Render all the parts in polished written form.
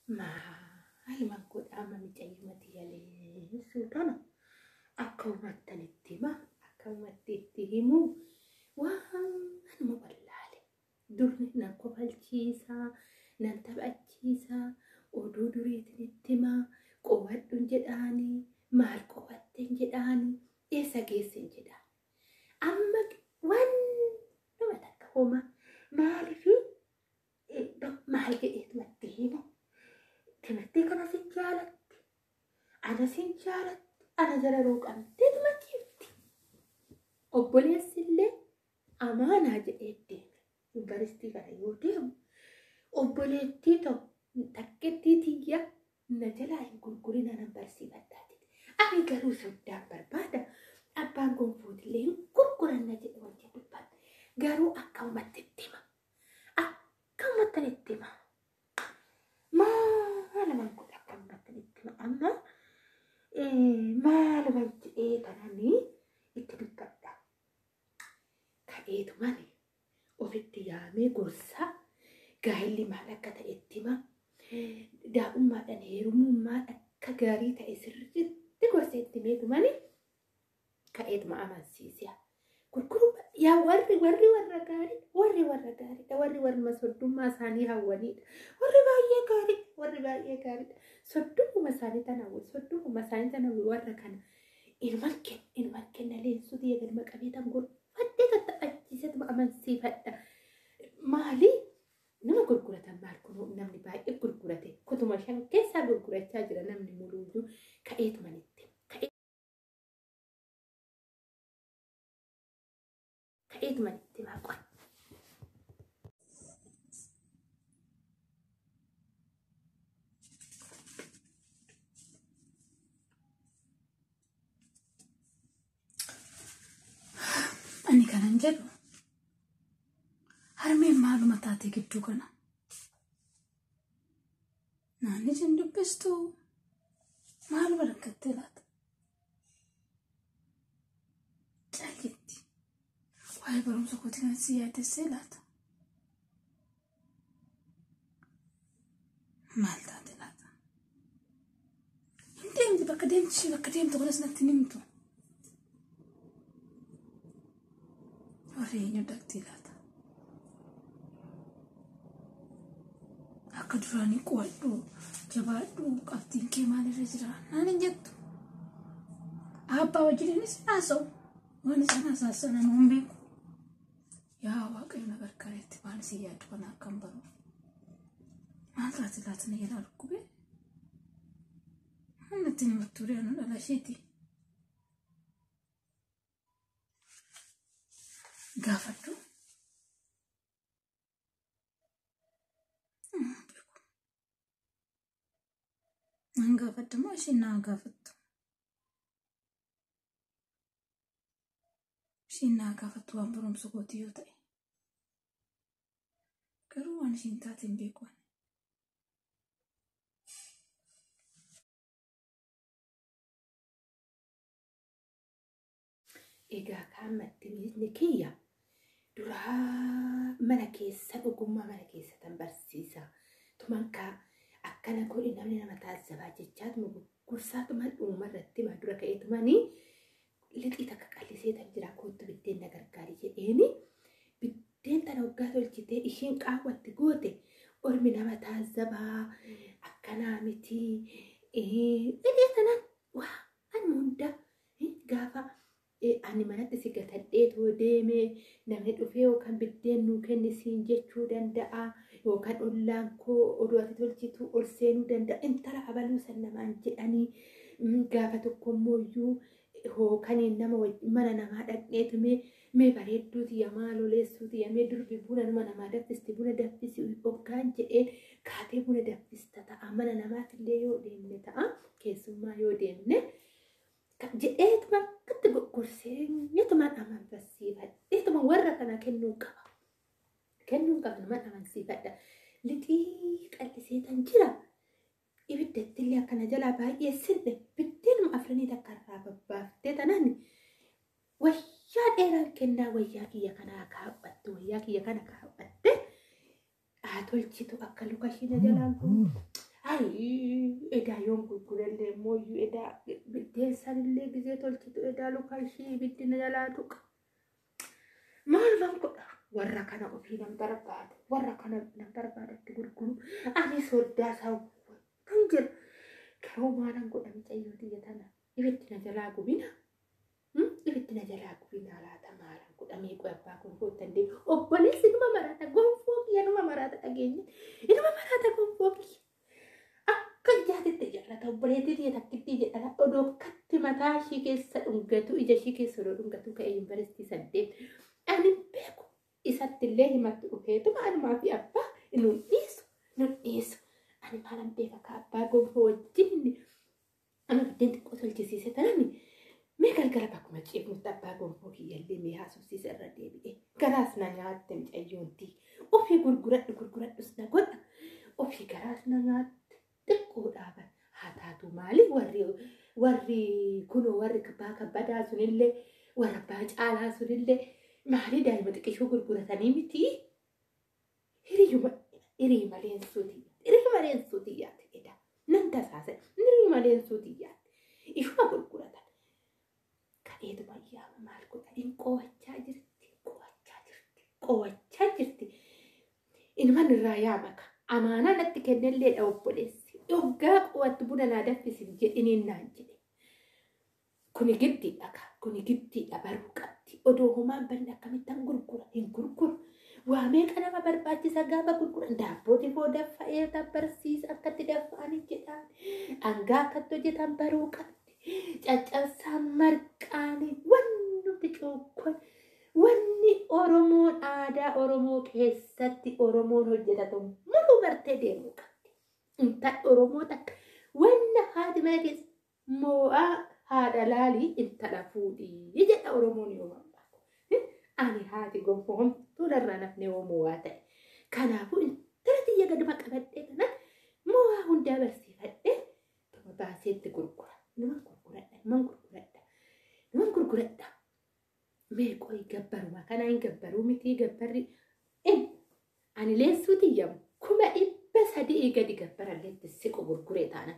Maaluma godha amma micayyuma tiyya tana akka uummattanitti hima akka uummatti itti himu waanuma wallaale. Durni nan kofalchiisaa, nan taphachiisaa, oduu duriitiin itti himaa, qowadhuun jedhaanii, maal qo'atteen jedhaanii, eessa geessen jedhaan. Amma waan takka homaa maaliif maal jedheetumatti himu? Timirtii kana sin jaalatti, ana sin jaalatti, ana jala ruuqamteetuma jirti. Obboleessi illee amaanaa jedhee deeme. Yuunivarsiitii kana yoo deemu obboleettii tokko takkettii tiyya na jalaa hin gurgurin anan barsiifadhaa jedhe. Ani garuu soddaan barbaada. Abbaan gonfootillee hin gurguran na jedhe wajjin dubbadha. Garuu akka uummatti itti hima. Akka uummatti itti hima. Maalumaan godha akka uummatti itti hima. Amma maalumaan jedhee tananii itti dubbadha. Ka'eetumaan ofitti yaamee gorsaa gaa'elli maal akka ta'e itti hima. Daa'ummaadhaan heerumuun maal akka gaarii ta'e sirriitti gorsee itti himeetumani ka'eetuma amansiisa. Gurguruu yaa warri warri warra gaarii warri warra gaariidha warri warra soddummaa isaanii hawwanidha. Warri baay'ee gaariidha warri baay'ee gaariidha. Soddummaa isaanii tan hawwan soddummaa isaanii tan hawwan warra kana ilmaan kenna ilmaan kenna leensuuti eegalma qabee tan gorfadhee tatta'achiisetuma amansiifadha. Maali nama gurguratan maal kun namni baay'ee gurgurate kutuma shan keessaa gurgurachaa jira namni muluuyyuu ka'eetumanitti. Ka'eetumanitti maaqoon. Ani kanan jedhu harmeen maaluma taate gidduu kana. Naanni isin dubbistu maaluma rakkattee laata? Calleetti waa'ee barumsa kootii kan si yaaddessee laata? Maal taate laata? Hin deemti bakka deemtu ishee bakka deemtu kanas natti hin himtu. Warri eenyu dhaqxee laata? Akka duraanii qo'adhu, jabaadhu, qabxiin kee maalirra jira? Naan hin jettu. Abbaa wajjininis haasa'u. Waan isaan haasa'an anuu hin beeku. Yaa Waaqayyo na gargaaretti waan isin yaaddu kana akkam baruuf. Maal taate laata na jalaa dhukkubee? Natti himattuu deemu dhala isheeti. Gaafadhu. Nan gaafadhu moo isheen naa gaafattu? Isheen naa gaafattu waan barumsa kootii yoo ta'e. Garuu waan isheen taate hin beeku. Egaa kaamatti miidhni kiyya duraa mana keessa ogummaa mana keessa tan barsiisa. Tuman kaa akkana godhi namni nama taazzabaa jechaatuma gurgursaatuman dhumarratti hima dura ka'eetumanii lixii takka qallisee tan jira koottu biddeen na gargaari jedheeni biddeen tana waggaa tolchitee ishiin qaawwatti goote ormi nama taazzabaa akkanaa miti jedhee tanan waa anuma hunda gaafa ani manatti si gatadheetoo deeme namni dhufee yookaan biddeen nuu kenni siin jechuu danda'a yookaan ollaan koo oduu ati tolchitu ol seenuu danda'a intala abaluu san namaan jedhanii gaafa tokko immoo iyyuu hookaniin nama mana namaa dhaqneetu mee bareedduuti yamaa loleessuuti yamee durbi buna nama namaa danfisti buna danfisi hoggaan jedheen kaatee buna danfista ta'a mana namaatillee yoo deemne ta'a keessummaa yoo deemne. Jedheetuma akkatti gorseenyatumaan amansiifadheetuma warra kana kennuu qaba. Kennuu qaba naman amansiifadha. Lixii qallisee tan jira. Ibiddatti illee akkana jalaa baay'ee sirne biddeenuma afranii takka irraa babbaaftee tanaan wayyaa dheeraan kennaa wayyaa kiyya kanaa kaawwatte wayyaa kiyya kana kaawwatte haa tolchitu akka luka ishii na jalaan kun. Ayi edaa yoon gurgurallee mooyyuu edaa biddeensanillee gizee tolchitu edaa luka ishii ibiddi na jalaa tuqa. Maal godha? Warra kana ofii nan barbaada. Warra kana nan barbaadatti gurguru. Ani soddaa isaa kan jira. Garuu maalan godha mucayyoo tiyya tana? Ibiddi na jalaa gubina. Ibiddi na jalaa gubina laata maalan godha meeqoo abbaa gonfoo ittiin deemu. Obboleessi numa maraata gonfoo kiyya numa maraata dhageenya. Numa maraata gonfoo kiyya. Akka ijaatitti jaallata obboleettii tiyya takkittii jedhala odoo akkatti mataa ishii keessa dhungatu ija ishii keessa odoo dhungatu ka'ee yuunivarsiitii 8. Ani beeku isatti illee himatti dhufeetuma anumaa fi abbaa nun dhiisu nun dhiisu. Ani maalan beeka ka abbaa gonfoo wajjin inni amma biddeen xiqqoo tolchisiise tanani mee galgala bakkuma ciifnutti abbaa gonfoo kiyyallee mee haasofsiise irra deebi'e. Garaas na nyaatte mucayyoontii. Ofii gurguradhu gurguradhus na godha. Ofii garaas na nyaatte xiqqoo dhaaban. Haa taatu maali warri kunoo warri abbaa kabbadaa sunillee warra abbaa caalaa sunillee maali daa'ima xiqqishoo gurguratanii miti. Hiriyyuma leensuu tiyyaati edha. Nan tasaasa hiriyyuma leensuu tiyyaati. Ishuma gurguratan. Ka'eetuma yaama maal godha? Hin qo'achaa jirti, qo'achaa jirti, qo'achaa jirti. Ilman irraa yaamaka. Amaanaa natti kennelleedha obboleessi. Dhoggaa qo'attu buna naa danfisin jedhiniin naan jedhe. Kuni giddiidha ka. Kuni giddiidha baruu qabdi. Odoo homaan banne akkamittan gurgura? Hin gurguru. Waa meeqa nama barbaachisa gaafa gurguran? Daabboo tifoo daffa'ee barsiisa akkatti daffa'anii jedhaan. Dhangaa akkatti hojjetan baruu qabdi. Caccabsaan marqaanii wanni cuukkon wanni Oromoon aadaa Oromoo keessatti Oromoon hojjetatu muruu bartee deemuu qabdi. Intalli Oromoo takka wanna haati mana keessa moo'aa haadha laalii intala fuudhii jedha Oromoon yoo barbaadu. Ani haati gonfoo homtuu narraa nafne yoo moo'aa ta'e. Kanaafuu intala tiyya gaduma qabadhee kanan moo'aa hundaa barsiifadhee tuma baaseetti gurgura. Numan gurguradha, numan gurguradha, numan gurguradha. Mee qoyi gabbaruma kanaa hin gabbaruu miti gabbarri. Ani leensuu tiyyamu 300,000 gadi gabbaralleetti siqu gurguree taana.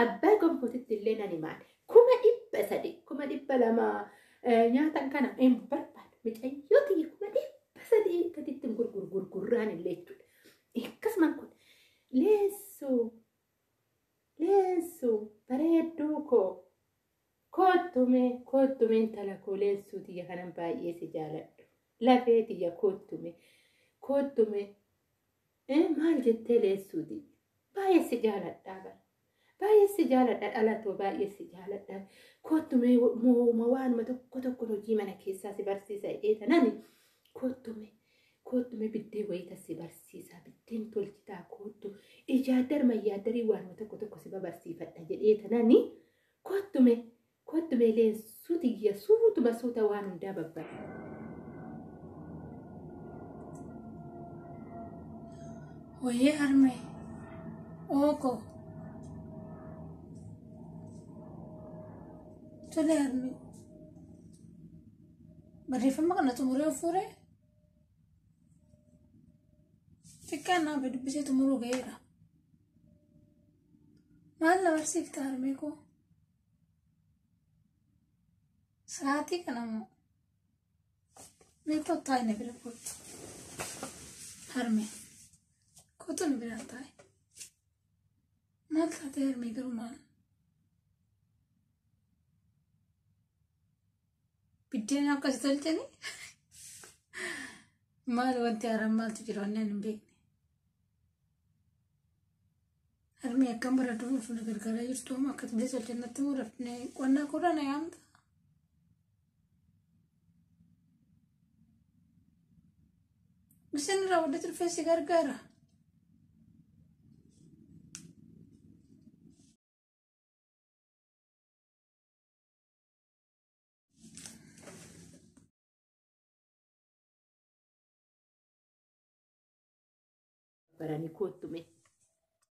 Abbaa gonfootitti illee nani maal 300,000 200,000 nyaatan kana hin barbaadu. Mucayyoo tiyya 300,000 gaditti gurgurraan illee jechuudha. Akkasumaan kun leessuu leessuu bareedduu koo koottume intala koo leessuu tiyya kanan baay'ee si jaaladhu. Lafee tiyya koottume maal jettee leessuu tiyya baay'ee si jaaladhaa bara. Baay'ee si jaaladha dhalatoo baay'ee si jaaladha. Koottume mooma waanuma tokko tokko hojii mana keessaa si barsiisa jedhee tanani koottume biddeen wayita si barsiisa biddeen tolchitaa koottu ijaaddar mayyaaddarii waanuma tokko tokko si barsiifadha jedhee tanani koottume leensuu tiyya suutuma suuta waan hundaa babbara. Wayee harmee ookoo. Tole harmee barreeffama kana xumuree fuuree xiqqaan naaf dubbisee xumuruu ga'eera. Maal na barsiifta harmee koo? Sa'aatii kana immoo mee kottaa inni bira kottu. Harmee kottu nu bira taa'e. Maal taatee harmee garuu maal? Biddeen akkasii tolchanii maal wanti haaraan maaltu jira wanni ani hin beekne. Harmee akkam bareedu na gargaaraa jirtu amma akka biddeen tolchan natti himuu dafnee qonnaa koodhaa na yaamta. Isin irraa walitti dhufee si gargaara. Baranii koottume.